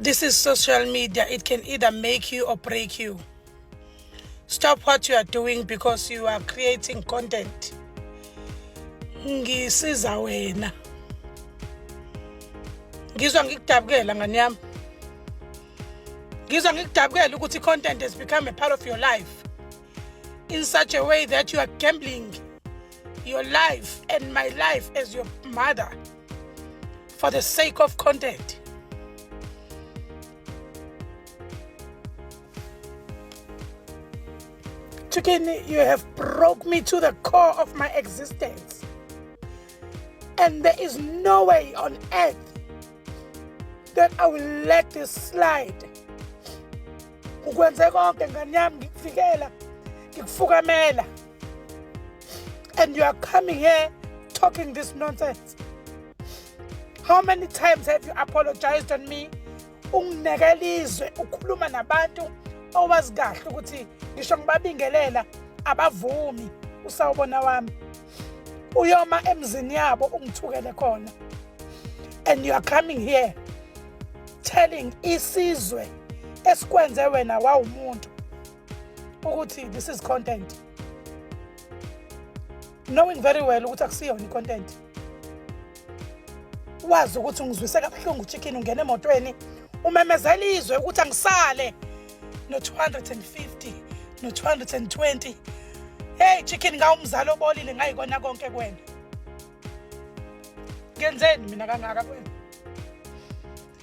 This is social media. It can either make you or break you. Stop what you are doing because you are creating content. Ngisiza wena. Ngizwa ngikudabukela ngani yami. Ngizwa ngikudabukela ukuthi content has become a part of your life in such a way that you are gambling your life and my life as your mother for the sake of content. Chicken, you have broke me to the core of my existence. And there is no way on earth that I will let this slide. Ukwenze konke ngane yami ngikuvikela, ngikufukamela. And you are coming here talking this nonsense. How many times have you apologized on me? Unginekela izwe ukhuluma nabantu owazi kahle ukuthi ngisho ngibabingelela abavumi usawubona wami. Uyoma emzini yabo ungithukele khona. And you are coming here telling isizwe esikwenze wena wawumuntu ukuthi this is content. Knowing very well ukuthi akusiyona i-content. Wazi ukuthi ungizwise kabuhlungu chicken ungena emotweni umemezela izwe ukuthi angisale no-250 no-220. Hey chicken, ngawumzali obolile ngayikona konke kuwena. Ngenzeni mina kangaka kuwena?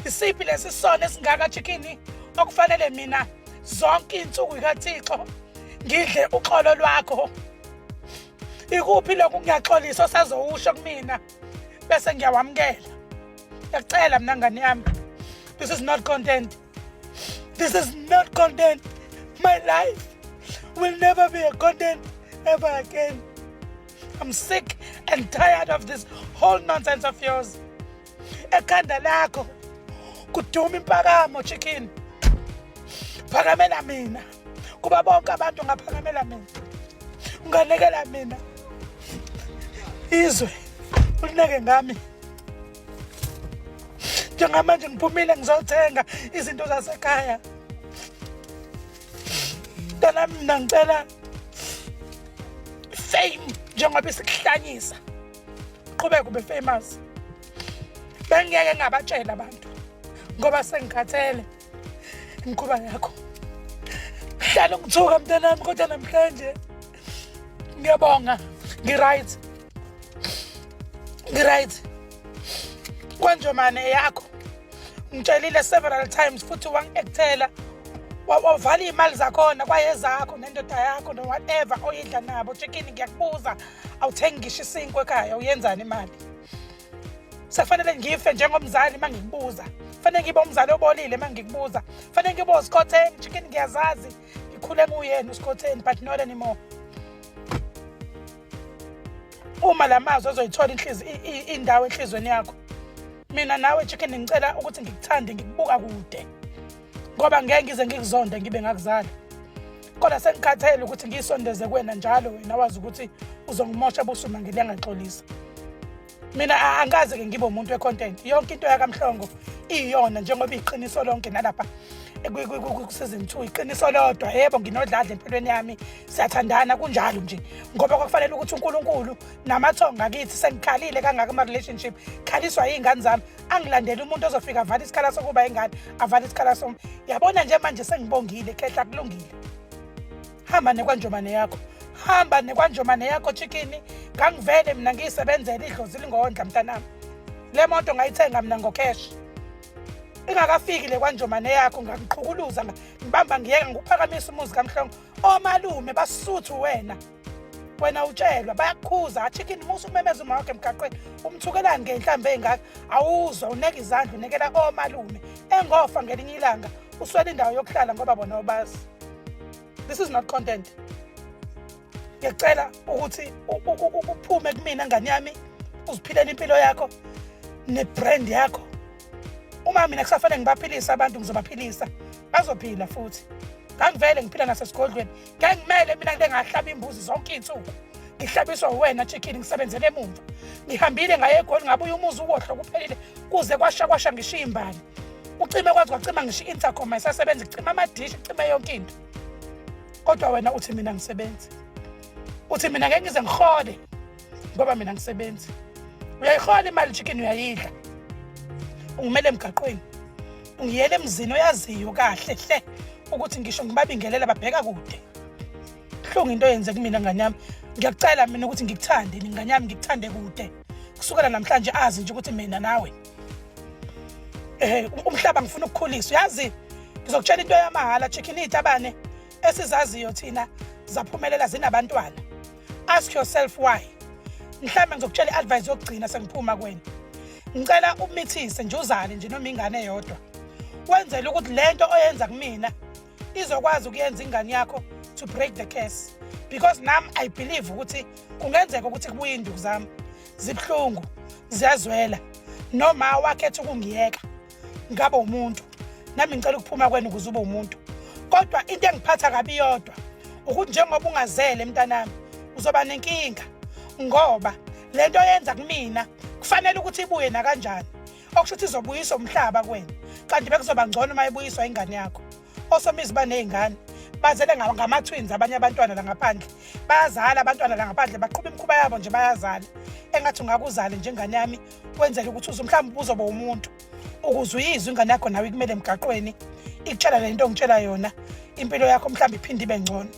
Isiphi lesi sono esingaka chicken okufanele mina zonke insuku ikaThixo ngidle uxolo lwakho? Ikuphi lokhu ngiyaxolisa osazowusho kumina bese ngiyawamukela? Ngiyacela mina ngane yami, this is not content. This is not content. My life will never be a content ever again. I'm sick and tired of this whole nonsense of yours. Ekhanda lakho kuduma impakamo chicken. Phakamela mina. Kuba bonke abantu ngaphakamela mina. Unganekela mina. Izwe ulineke ngami. Njengamanje ngiphumile ngizothenga izinto zasekhaya. Mntanami mina ngicela fame njengoba isikuhlanyisa. Qhubeka ube famous. Bengeke ngabatshela abantu ngoba sengikhathele imikhuba yakho. Hlala ungithuka mntanami kodwa namhlanje ngiyabonga ngi-right. Ngi-right. Kwanjomane yakho ngitshelile several times futhi wangi-actela wavala iy'mali zakhona kwayezakho nendoda yakho no whatever oyidla nabo. Chicken, ngiyakubuza, awuthengi ngisho isinkwa ekhaya, uyenzani imali? Sekufanele ngife njengomzali uma ngikubuza. Fanele ngibe umzali obolile uma ngikubuza. Fanele ngibe usikhotheni. Chicken, ngiyazazi ngikhule nguyena usikhotheni, but not anymore. Uma la mazwi ozoyithola indawo enhlizweni yakho, mina nawe chicken ngicela ukuthi ngikuthande ngikubuka kude, ngoba ngeke ngize ngikuzonde ngibe ngakuzala. Kodwa sengikhathele ukuthi ngiyisondeze kuwena njalo, wena wazi ukuthi uzongimosha busuma ngilengaxolisa. Mina angikaze-ke ngibe umuntu we-content. Yonke into yakaMhlongo iyona njengoba iqiniso lonke nalapha ku-season 2 iqiniso lodwa. Yebo, nginodladla empilweni yami, siyathandana kunjalo nje, ngoba kwakufanele ukuthi uNkulunkulu namathonga akithi sengikhalile kangaka ama-relationship khaliswa yiy'ngane zami, angilandele umuntu ozofika avale isikhala sokuba ingane, avale isikhala som. Yabona nje manje sengibongile khehla, kulungile. Hamba nekwanjomane yakho, hamba nekwanjomane yakho chicken. Ngangivele mina ngiyisebenzela idlozi lingondla mntanami. Le moto ngayithenga mina ngo-cash ingakafiki le kwanjomane yakho. Ngakuqhukuluza ngibamba ngiyeka ngikuphakamisa umuzi kaMhlongo. Omalume basuthu wena, wena utshelwa bayakukhuza, chicken musa ukumemeza uma wakho emgaqweni, umthukelani ngenhlambi ey'ngaka? Awuzwa, uneka izandla unekela omalume engofa ngelinye ilanga uswele indawo yokuhlala ngoba bona obazi. This is not content. Ngiyacela ukuthi uphume kumina ngane yami, uziphilele impilo yakho ne-brand yakho. Uma mina kusafanele ngibaphilise abantu, ngizobaphilisa, bazophila futhi. Ngangivele ngiphila nasesigodlweni, ngeke ngimele mina ngike ngahlaba imbuzi zonke iy'nsuku ngihlabiswa uwena chicken. Ngisebenzele emumva, ngihambile ngaye eGoli, ngabuya umuzi uwohlo kuphelile, kuze kwasha kwasha ngishiya imbali. Ucime kwazi kwacima ngisho i-intercom ayisasebenzi, kucima amadishi, kucime yonke into. Kodwa wena uthi mina ngisebenzi, uthi mina ngeke ngize ngihole ngoba mina ngisebenzi. Uyayihola imali chicken, uyayidla, ungimele emgaqweni, ungiyele emzini oyaziyo kahle hle ukuthi ngisho ngibabingelela babheka kude. Buhlungu into oyenze kumina ngane yami. Ngiyakucela mina ukuthi ngikuthande ngane yami, ngikuthande kude kusukela namhlanje. Azi nje ukuthi mina nawe umhlaba ngifuna ukukhulisa. Uyazi ngizokutshela into yamahhala chicken, izitabane esizaziyo thina zaphumelela zinabantwana. Ask yourself why. Mhlawumbe ngizokutshela i-advice yokugcina sengiphuma kwena. Ngicela umithise nje, uzale nje noma ingane eyodwa, wenzele ukuthi lento oyenza kumina izokwazi ukuyenza ingane yakho, to break the curse, because nami I believe ukuthi kungenzeka ukuthi kubuye induku zami. Zibuhlungu, ziyazwela, noma wakhetha ukungiyeka ngabe umuntu. Nami ngicela ukuphuma kwena ukuze ube umuntu. Kodwa into engiphatha kabi yodwa ukuthi njengoba ungazele mntanami, uzoba nenkinga, ngoba lento yenza kumina kufanele ukuthi ibuye nakanjani, okusho ukuthi izobuyiswa umhlaba kuwena, kanti bekuzoba ngcono uma ibuyiswa ingane yakho. Osomizi baney'ngane, bazele ngama-twins. Abanye abantwana la ngaphandle bayazala, abantwana la ngaphandle baqhuba imikhuba yabo nje, bayazala. Engathi ungakuzale njengane yami, wenzele ukuthi uze mhlawumbe uzoba umuntu, ukuze uyizwe ingane yakho nawe ikumele emgaqweni ikutshela le nto ongitshela yona, impilo yakho mhlawumbe iphinde ibe ngcono.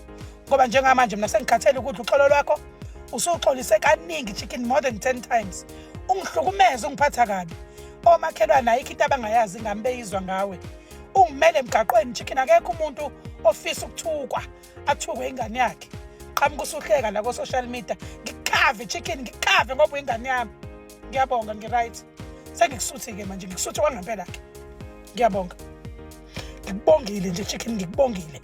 Ngoba njengamanje mina sengikhathele ukudla uxolo lwakho. Usuxolise kaningi chicken, more than 10 times. Ungihlukumeze, ungiphatha kabi. Omakhelwane ayikho into abangayazi ngami, beyizwa ngawe. Ungimele emgaqweni chicken. Akekho umuntu ofisa ukuthukwa, athukwe ingane yakhe. Qhamuka usuhleka la ko-social media. Ngikukhave chicken, ngikukhave ngoba uyingane yami. Ngiyabonga, ngi-right, sengikusuthi-ke manje, ngikusuthi kwangempela-ke. Ngiyabonga, ngikubongile nje chicken, ngikubongile.